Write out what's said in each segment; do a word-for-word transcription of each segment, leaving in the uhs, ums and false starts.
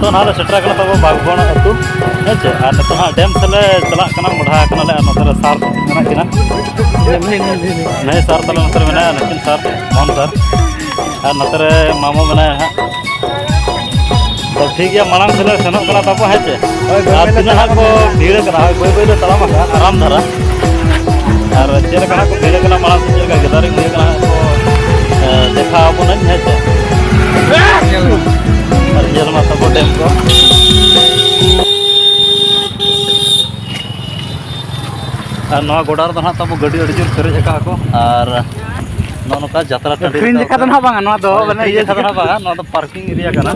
ᱱᱤᱛᱚᱜ ᱱᱟᱦᱟᱜ ᱞᱮ ᱥᱮᱴᱮᱨ ᱟᱠᱟᱱᱟ ᱛᱟᱵᱚ ᱵᱟᱜᱽᱵᱚᱱ ᱟᱹᱛᱩ, ᱦᱮᱸ ᱪᱮ? ᱟᱨ ᱱᱤᱛᱚᱜ ᱦᱟᱸᱜ ᱰᱮᱢ ᱥᱮᱫ ᱞᱮ ᱪᱟᱞᱟᱜ ᱠᱟᱱᱟ, ᱢᱚᱰᱷᱟ ᱟᱠᱟᱱᱟᱞᱮ᱾ ᱟᱨ ᱱᱚᱛᱮ ᱨᱮ ᱥᱟᱨ ᱢᱮᱱᱟᱜ ᱠᱤᱱᱟ, ᱱᱩᱭ ᱥᱟᱨ ᱛᱟᱞᱮ ᱱᱚᱛᱮ ᱨᱮ ᱢᱮᱱᱟᱭᱟ, ᱱᱩᱠᱤᱱ ᱥᱟᱨ, ᱢᱳᱦᱚᱱ ᱥᱟᱨ, ᱟᱨ ᱱᱚᱛᱮ ᱨᱮ ᱢᱟᱢᱚ ᱢᱮᱱᱟᱭᱟ ᱦᱟᱸᱜ᱾ ᱛᱚ ᱴᱷᱤᱠ ᱜᱮᱭᱟ, ᱢᱟᱲᱟᱝ ᱥᱮᱫ ᱞᱮ ᱥᱮᱱᱚᱜ ᱠᱟᱱᱟ ᱛᱟᱵᱚ, ᱦᱮᱸ ᱪᱮ? ᱦᱳᱭ, ᱵᱟᱹᱭ ᱟᱨ ᱵᱟᱹᱭ ᱞᱮ ᱛᱤᱱᱟᱹᱜ ᱦᱟᱸᱜ ᱛᱟᱲᱟᱢᱟ᱾ ᱠᱚ ᱵᱷᱤᱲ ᱠᱟᱱᱟ, ᱦᱳᱭ, ᱵᱟᱹᱭ ᱵᱟᱹᱭ ᱞᱮ ᱛᱟᱲᱟᱢᱟ ᱦᱟᱸᱜ, ᱟᱨᱟᱢ ᱫᱷᱟᱨᱟ᱾ ᱟᱨ ᱪᱮᱫ ᱞᱮᱠᱟ ᱦᱟᱸᱜ ᱠᱚ ᱵᱷᱤᱲ ᱠᱟᱱᱟ, ᱢᱟᱲᱟᱝ ᱥᱮᱫ ᱪᱮᱫ ᱞᱮᱠᱟ ᱜᱮᱫᱟᱨᱤᱝ ᱦᱩᱭ ᱠᱟᱱᱟ ᱦᱟᱸᱜ ᱠᱚ, ᱮ, ᱫᱮᱠᱷᱟᱣ ᱟᱵᱚᱱᱟᱹᱧ, ᱦᱮᱸ ᱪᱮ? ᱟᱨ ᱧᱮᱞ ᱢᱟ ᱛᱟᱵᱚ ᱰᱮᱢ ᱠᱚ᱾ ᱟᱨ ᱱᱚᱣᱟ ᱜᱚᱰᱟ ᱨᱮᱫᱚ ᱦᱟᱸᱜ ᱛᱟᱵᱚ ᱜᱟᱹᱰᱤ ᱟᱹᱰᱤ ᱡᱳᱨ ᱯᱮᱨᱮᱡ ᱟᱠᱟᱫᱼᱟ ᱠᱚ᱾ ᱟᱨ ᱱᱚᱜᱼᱚ ᱱᱚᱝᱠᱟ ᱡᱟᱛᱨᱟ ᱴᱟᱺᱰᱤ ᱟᱹᱠᱷᱨᱤᱧ ᱞᱮᱠᱟ ᱞᱮᱠᱟ ᱫᱚ ᱱᱟᱦᱟᱜ ᱵᱟᱝᱟ, ᱱᱚᱣᱟ ᱫᱚ ᱦᱳᱭ, ᱢᱟᱱᱮ ᱟᱹᱠᱷᱨᱤᱧ ᱤᱭᱟᱹ ᱞᱮᱠᱟ ᱫᱚ ᱱᱟᱦᱟᱜ ᱵᱟᱝᱟ, ᱱᱚᱣᱟ ᱫᱚ parking area ᱠᱟᱱᱟ᱾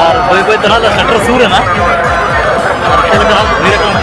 ᱟᱨ ᱵᱟᱹᱭ ᱵᱟᱹᱭ ᱛᱮ ᱱᱟᱦᱟᱜ ᱞᱮ ᱥᱮᱴᱮᱨ ᱥᱩᱨ ᱮᱱᱟ᱾ ᱟᱨ ᱪᱮᱫ ᱞᱮᱠᱟ ᱱᱟᱦᱟᱜ ᱵᱷᱤᱲ ᱟᱠᱟᱱᱟ᱾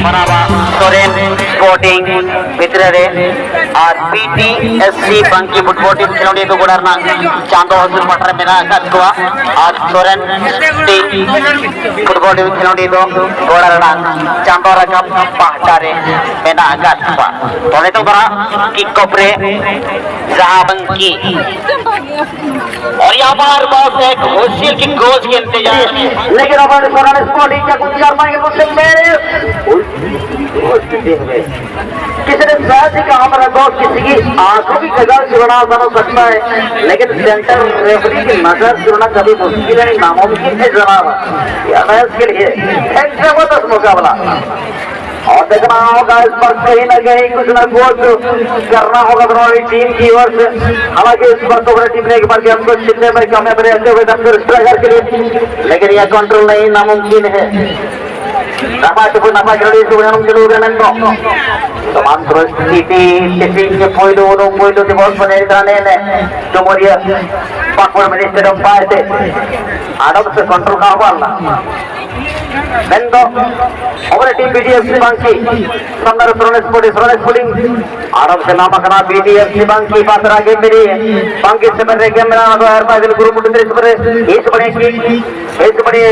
ᱢᱟᱱᱟᱣᱟ ᱥᱚᱨᱮᱱ ᱥᱯᱳᱨᱴᱤᱝ ᱵᱷᱤᱛᱨᱤ ᱨᱮ ᱟᱨ ᱯᱤ ᱴᱤ ᱮᱥ ᱥᱤ ᱵᱟᱝᱠᱤ ᱯᱷᱩᱴᱵᱚᱞ ᱴᱤᱢ ᱠᱷᱮᱞᱳᱰᱤᱭᱟᱹ ᱫᱚ ᱜᱚᱰᱟ ᱨᱮᱱᱟᱜ ᱪᱟᱸᱫᱚ ᱦᱟᱹᱥᱩᱨ ᱯᱟᱦᱴᱟ ᱨᱮ ᱢᱮᱱᱟᱜ ᱟᱠᱟᱫ ᱠᱚᱣᱟ ᱟᱨ ᱥᱚᱨᱮᱱ ᱴᱤᱢ ᱯᱷᱩᱴᱵᱚᱞ ᱴᱤᱢ ᱠᱷᱮᱞᱳᱰᱤᱭᱟᱹ ᱫᱚ ᱜᱚᱰᱟ ᱨᱮᱱᱟᱜ ᱪᱟᱸᱫᱚ ᱨᱟᱠᱟᱵ ᱯᱟᱦᱴᱟ ᱨᱮ ᱢᱮᱱᱟᱜ ᱟᱠᱟᱫ ᱠᱚᱣᱟ᱾ ᱛᱚ ᱱᱤᱛᱚᱜ ᱫᱚ ᱱᱟᱜ ᱠᱤᱠ ᱚᱯᱷ ᱨᱮ ᱡᱟᱦᱟᱸ ᱵᱟᱝᱠᱤ और यहाँ पर बस एक हुसिल की गोज खेलते जा रहे हैं। लेकिन अब सोनाली स्पोर्टिंग का कुछ कर पाएंगे कुछ मेरे किसी ने शायद ही कहा मेरा दोस्त किसी की आंखों की कजर चुराना आसान हो सकता है, लेकिन सेंटर रेफरी की नजर चुराना कभी मुश्किल है, नामुमकिन है जनाब। या मैच के लिए एक जबरदस्त मुकाबला। और देखना होगा इस पर कहीं ना कहीं कुछ ना कुछ करना होगा दोनों टीम की ओर से। हालांकि इस पर तो बड़ी टीम ने एक बार गेम को छीनने में कामयाब रहते हुए दमकर स्ट्राइकर के लिए, लेकिन यह कंट्रोल नहीं नामुमकिन है। Dapat cukup dapat kali itu yang dulu kan kok. Teman terus titi titi ke poido no poido di bawah penelitian ini. Kemudian Pak Minister dan Pak Ade. Ada bisa kontrol kawan lah. ᱢᱮᱱᱫᱚ ᱚᱵᱚᱨᱮ team B D F C ᱵᱟᱝᱠᱤ ᱥᱟᱢᱱᱟᱨᱮ ᱥᱚᱨᱚᱱᱮᱥ ᱯᱚᱞᱤ, ᱥᱚᱨᱚᱱᱮᱥ ᱯᱚᱞᱤ ᱟᱨᱚᱵ ᱥᱮ ᱱᱟᱢᱟ ᱠᱟᱱᱟ B D F C ᱵᱟᱝᱠᱤ ᱯᱟᱛᱨᱟ ᱜᱮ ᱢᱤᱫᱤ ᱵᱟᱝᱠᱤ seven ᱨᱮ ᱜᱮᱢ ᱢᱮᱱᱟᱜᱼᱟ᱾ ᱟᱫᱚ ᱟᱨ ᱵᱟᱭ ᱜᱩᱨᱩ ᱢᱩᱴᱩ ᱛᱮ ᱥᱮᱵᱮᱱ ᱨᱮ ᱤᱥ ᱵᱟᱲᱮ ᱠᱤ ᱤᱥ ᱵᱟᱲᱮ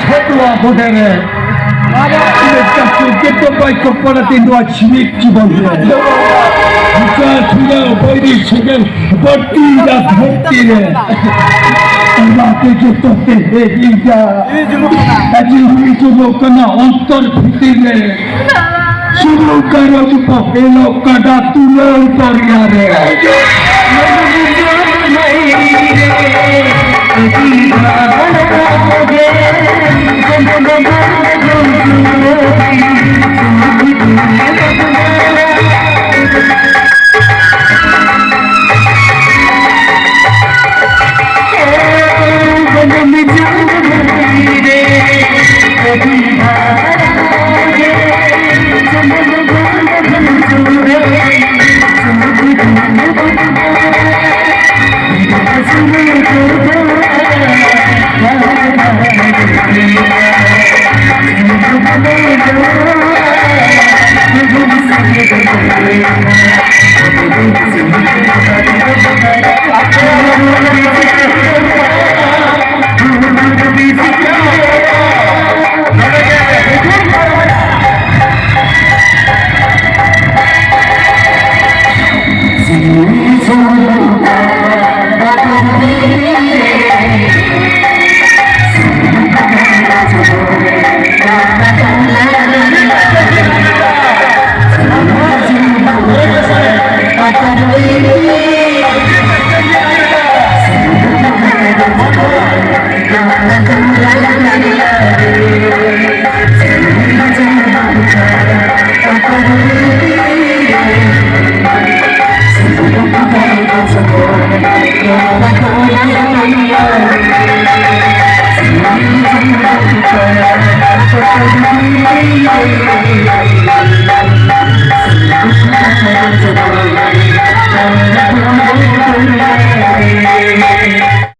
ᱡᱷᱚᱛᱚᱣᱟᱜ ᱵᱚᱰᱮ ᱨᱮ ᱢᱤᱫᱴᱟᱝ ᱪᱩᱨᱠᱤᱛ ᱫᱚ ᱵᱟᱭ ᱠᱚᱯᱚᱲᱟ ᱛᱤᱧ ᱱᱚᱣᱟ ᱡᱤᱣᱤᱫ ᱡᱤᱵᱚᱱ ᱨᱮ᱾ ᱵᱤᱪᱟᱨ ᱯᱷᱤᱨᱟᱣ ᱵᱟᱹᱭᱨᱤ ᱥᱮᱸᱜᱮᱞ ᱵᱟᱹᱲᱛᱤᱭᱮᱫᱟ ᱫᱷᱟᱹᱨᱛᱤ ᱨᱮ᱾ ᱚᱱᱟᱛᱮ ᱡᱚᱛᱚ ᱛᱮ ᱦᱮᱡ ᱤᱧᱟ᱾ ᱟᱹᱰᱤ ᱦᱩᱭ ᱡᱚᱢᱚᱜ ᱠᱟᱱᱟ ᱚᱱᱛᱚᱨ ᱵᱷᱤᱛᱤᱨ ᱨᱮ᱾ ᱥᱩᱱᱩᱢ ᱠᱟᱨᱚᱡ ᱵᱚᱦᱮᱞᱚᱜ ᱠᱟᱰᱟ ᱛᱩᱞᱟᱹᱣ ᱫᱚᱨᱭᱟ ᱨᱮ᱾